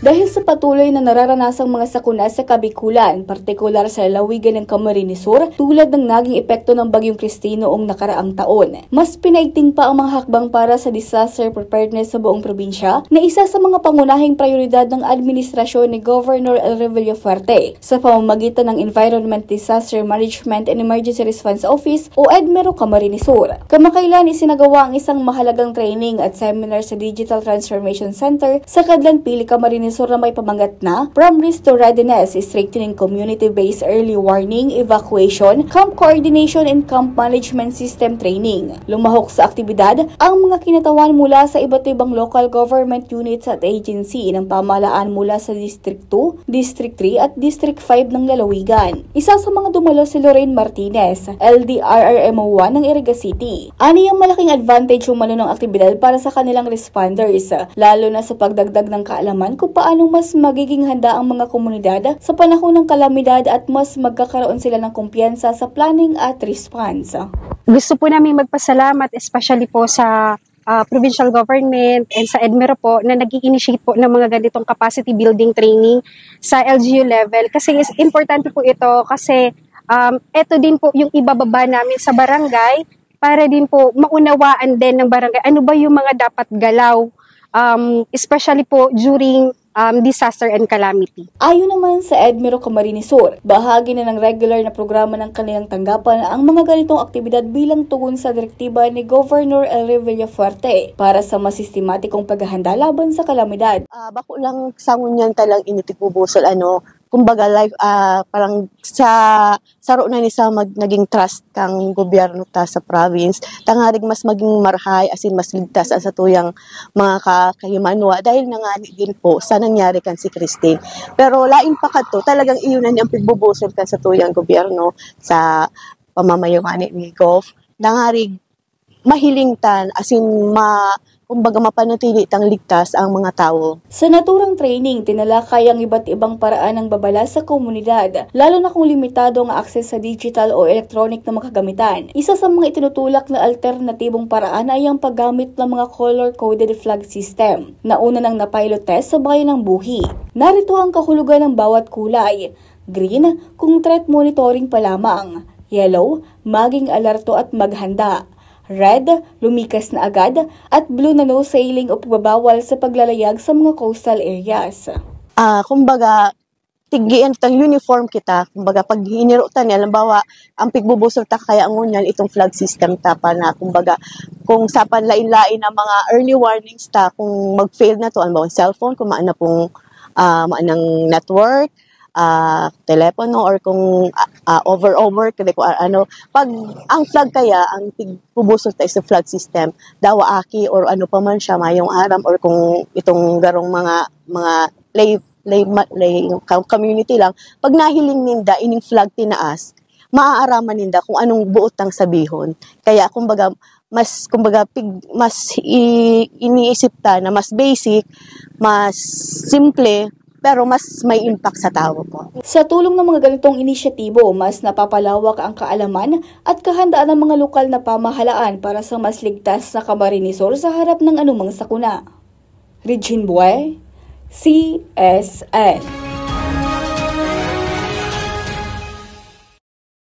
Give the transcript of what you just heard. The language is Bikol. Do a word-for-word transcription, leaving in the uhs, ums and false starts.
Dahil sa patuloy na nararanasang mga sakuna sa Kabikulan, partikular sa lalawigan ng Camarines Sur, tulad ng naging epekto ng Bagyong Kristi noong nakaraang taon, mas pinaigting pa ang mga hakbang para sa disaster preparedness sa buong probinsya na isa sa mga pangunahing prioridad ng administrasyon ni Governor Elrey Villafuerte sa pamamagitan ng Environment Disaster Management and Emergency Response Office o EDMERO Camarines Sur. Kamakailan isinagawa ang isang mahalagang training at seminar sa Digital Transformation Center sa Kadlan Pili, Camarines Sur na may pamangat na From Risk to Readiness, Strengthening Community-Based Early Warning, Evacuation, Camp Coordination and Camp Management System Training. Lumahok sa aktibidad ang mga kinatawan mula sa iba't ibang local government units at agency ng pamahalaan mula sa District two, District three at District five ng lalawigan. Isa sa mga dumalo si Lorraine Martinez, L D R R M O one ng Iriga City. Aniyang malaking advantage umano ng aktibidad para sa kanilang responders, lalo na sa pagdagdag ng kaalaman kung paano mas magiging handa ang mga komunidad sa panahon ng kalamidad at mas magkakaroon sila ng kumpiyansa sa planning at response. Gusto po namin magpasalamat especially po sa ah, provincial government and sa EDMERO po na nag-i-initiate po ng mga ganitong capacity building training sa L G U level. Kasi is importante po ito kasi um, ito din po yung ibababa namin sa barangay para din po maunawaan din ng barangay ano ba yung mga dapat galaw, um, especially po during um, disaster and calamity. Ayon naman sa EDMERO Camarines Sur, bahagi na ng regular na programa ng kanilang tanggapan ang mga ganitong aktibidad bilang tugon sa direktiba ni Governor Elrey Villafuerte para sa mas sistematikong paghahanda laban sa kalamidad. Ah, bako lang sa ngunyan ta lang ini tigbubusol, ano, kumbaga life, ah, parang sa saro na ni sa mag, naging trust kang gobyerno ta sa province, tangarig mas maging marahay asin mas ligtas ang satuyang mga ka, kahimanwa dahil nangani din po sa nangyari kan si Christine. Pero lain pa kadto, talagang iyon na niyang pigbubusol kan satuyang gobyerno sa pamamayamani ni Gov. Nangarig mahiling tan asin ma kumbaga mapanatili tang ligtas ang mga tawo. Sa naturang training, tinalakay ang iba't ibang paraan ng babala sa komunidad, lalo na kung limitado ang access sa digital o electronic na mga kagamitan. Isa sa mga itinutulak na alternatibong paraan ay ang paggamit ng mga color-coded flag system, na una nang napilot test sa bayan ng Buhi. Narito ang kahulugan ng bawat kulay. Green, kung threat monitoring pa lamang. Yellow, maging alerto at maghanda. Red, lumikas na agad, at blue na no sailing o pagbabawal sa paglalayag sa mga coastal areas. Ah, kumbaga, tig-iyan tang uniform kita. Kumbaga, pag hiniro ta ni, halimbawa, ang pigbubusol ta kaya ngunyan itong flag system ta pa na, kumbaga, kung sa panlain-lain na mga early warnings ta, kung mag-fail na to, halimbawa, cellphone, kung maan na pong ah, maan nang network, ah, telepono, or kung ah, ah, over overwork, kung ano. Pag ang flag kaya, ang pigbubusol ta is the flag system, dawa aki or ano pa man siya, mayong aram, or kung itong garong mga mga lay lay, ma- lay com- community lang, pag nahiling ninda ining flag tinaas, maaaraman ninda kung anong buot tang sabihon. Kaya kumbaga mas kumbaga pig, mas i, iniisip ta na mas basic, mas simple, pero mas may impact sa tao po. Sa tulong ng mga ganitong inisyatibo, mas napapalawak ang kaalaman at kahandaan ng mga lokal na pamahalaan para sa mas ligtas na Camarines Sur sa harap ng anumang sakuna. Regine Bue, C S N.